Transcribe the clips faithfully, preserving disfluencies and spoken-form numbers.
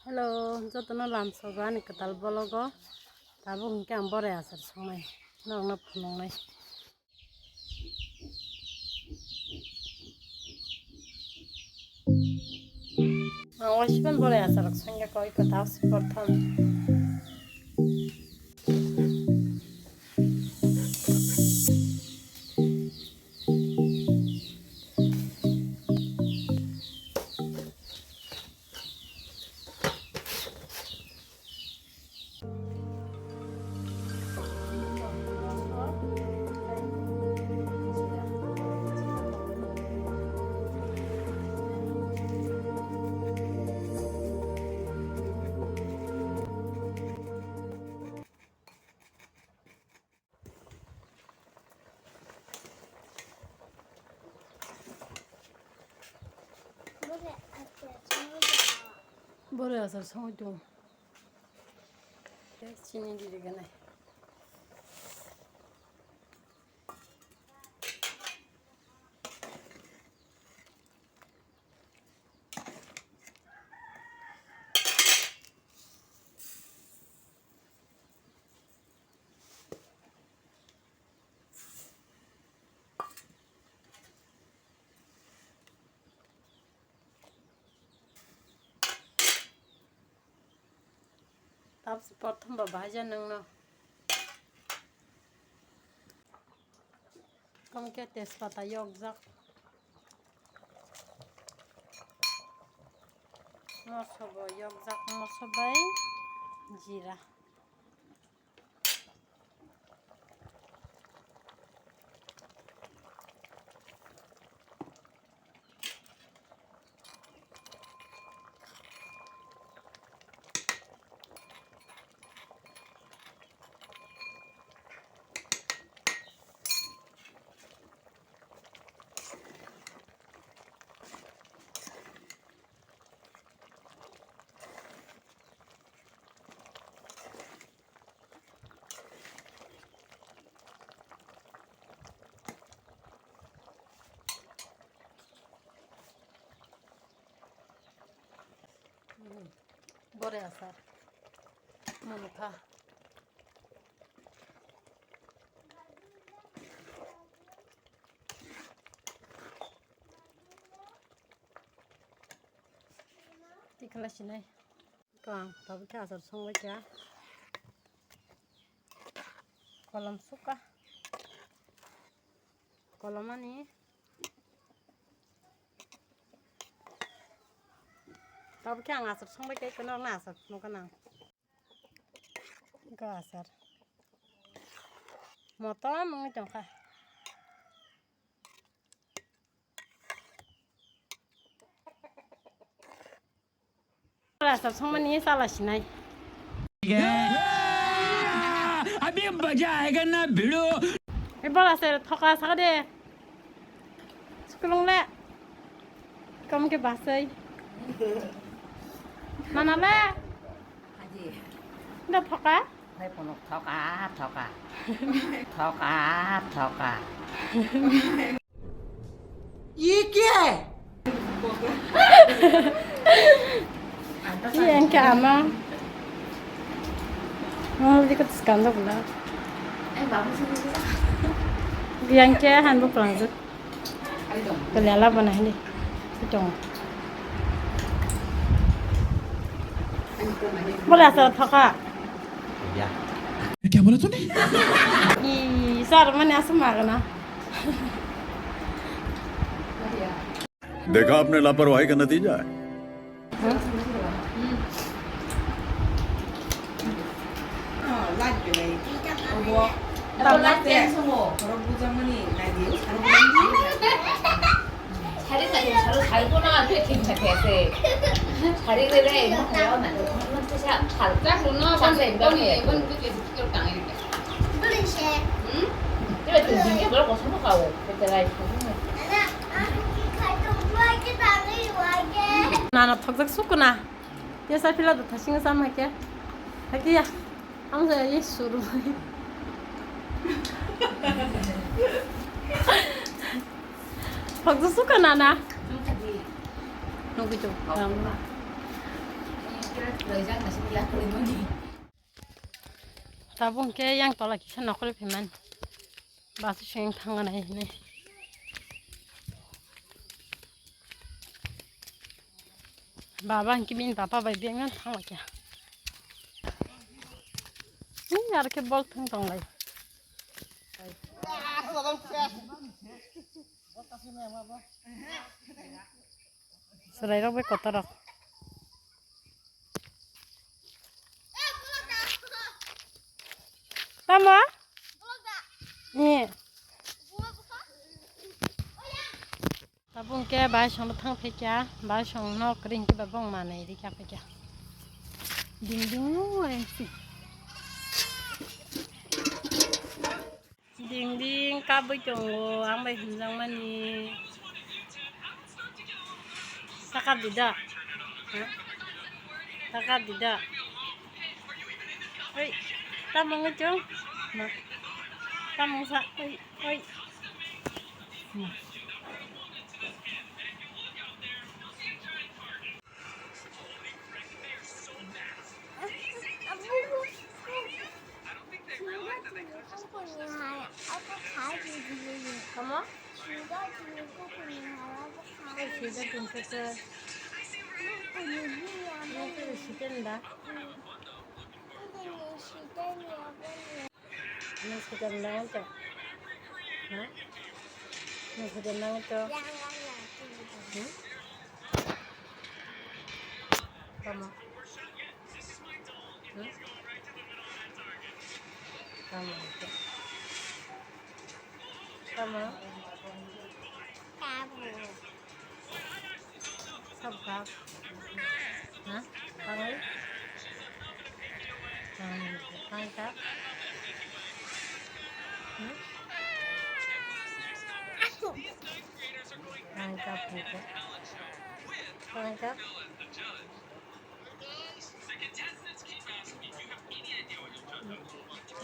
Hello, jotono lamsogo ani kwtal vlog o. Tabuk hinkhe ang borai achar songnai, norokno phunuknai. Ang waisukmani borai achar rok songya koi kwtal si porthom. Borai achar songwi tongo. Chini ririganai. Tabuk se prothom bo bahai ja nwngno. Tamo khe tejpata yokjak. Moso bo yokjak, moso bai jira. Borai achar. Mungkha. Tikhala sinai. Kang, tabuk khe achar songbai kha. Kolom suka. Kolomani. Tabuk khe ang achar songbai kha, kono na achar phunukgwi nang. Ga achar. Motom wngwi tongkha. Rasa songmani chala sinai. अभी मजा आएगा ना भिड़ो। Ei bola se thoka saka de. Sukulung le. Kom ke basai. Mana le? Haji. Nda thoka? Hai ponok thoka, thoka. Thoka, thoka. Ye kya hai? Ye ang kya ama? Oh, dikit sekarang dah pula. Yang kya han bu pulang tu. Kalian lah mana ini? Itu. Boleh asal thoka. क्या बोला तूने? Ih, sar mana asal magana. देखा आपने लापरवाही का नतीजा है। Nana thokjak sukuna. Tesa phila do thasingo sama khe. Hakhe ya. Ang sa ye suru. Thokjak sukuna na. Nungkui tu. Tabuk hwnkhe yang tola kisa nokol phaimani. Bus swing thangna nai hinwi. Baba hwnkhe bini baba bai bengno thangla kya. Ni ar khe bol thang tonglai. Chwrairok bai kotorrok. Tamo? Ni. Tabuk hwnkhe bai songno thang phaikha, bai songno kwrwi hwnkhe bai bong manwi rikha phaikha. Ding ding o ayang si. Ding ding kabui tongo, ang bai himjakmani. Saka dida. Ha? Saka dida. Oi, tamung chong. Ma. Tamung sa. Oi, oi. Ma. ¿Cómo? Ay, sí, ya te empezó. No, pero sí te da. Nos quedamos la vuelta. ¿Ah? Nos quedamos la vuelta. ¿Ah? Vamos. ¿Ah? Vamos. Vamos. Vamos. Sab kap. Ha? Kangai? Kangai kap? Hmm? Kangai kap, kangai kap. Kangai kap.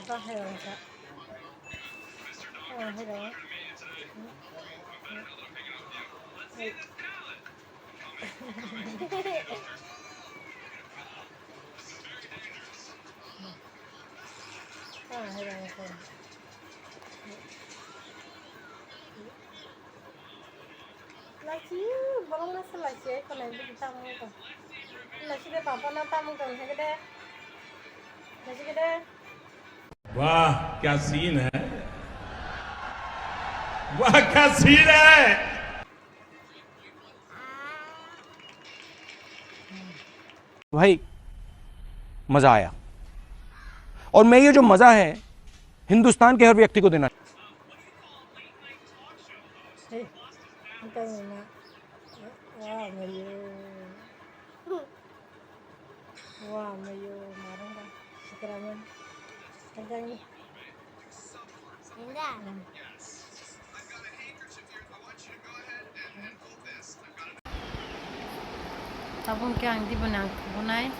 Bahai wngkha. Oh, hello. Hey. Ah, hello, hello. Lachi, bolong na se lachi, ai konai bidi tamung tong. Lachi de papa na tamung tong, hege de. Lachi ke de. वाह, क्या सीन है। वाह, क्या सीन है। भाई, मजा आया। और मैं ये जो मजा है, हिंदुस्तान के हर व्यक्ति को देना। Hey, ang tong na. Wa, mayo. Wa, mayo, marang ba. Sikraman. Ang tong ni. Inda. Hmm. Tabuk hwnkhe ang diboni ang thubunai,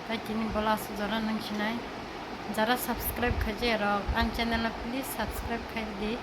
tei tini bola aswk jora nung sinai. Jara subscribe khaijak rok, ang channel no please subscribe khai di.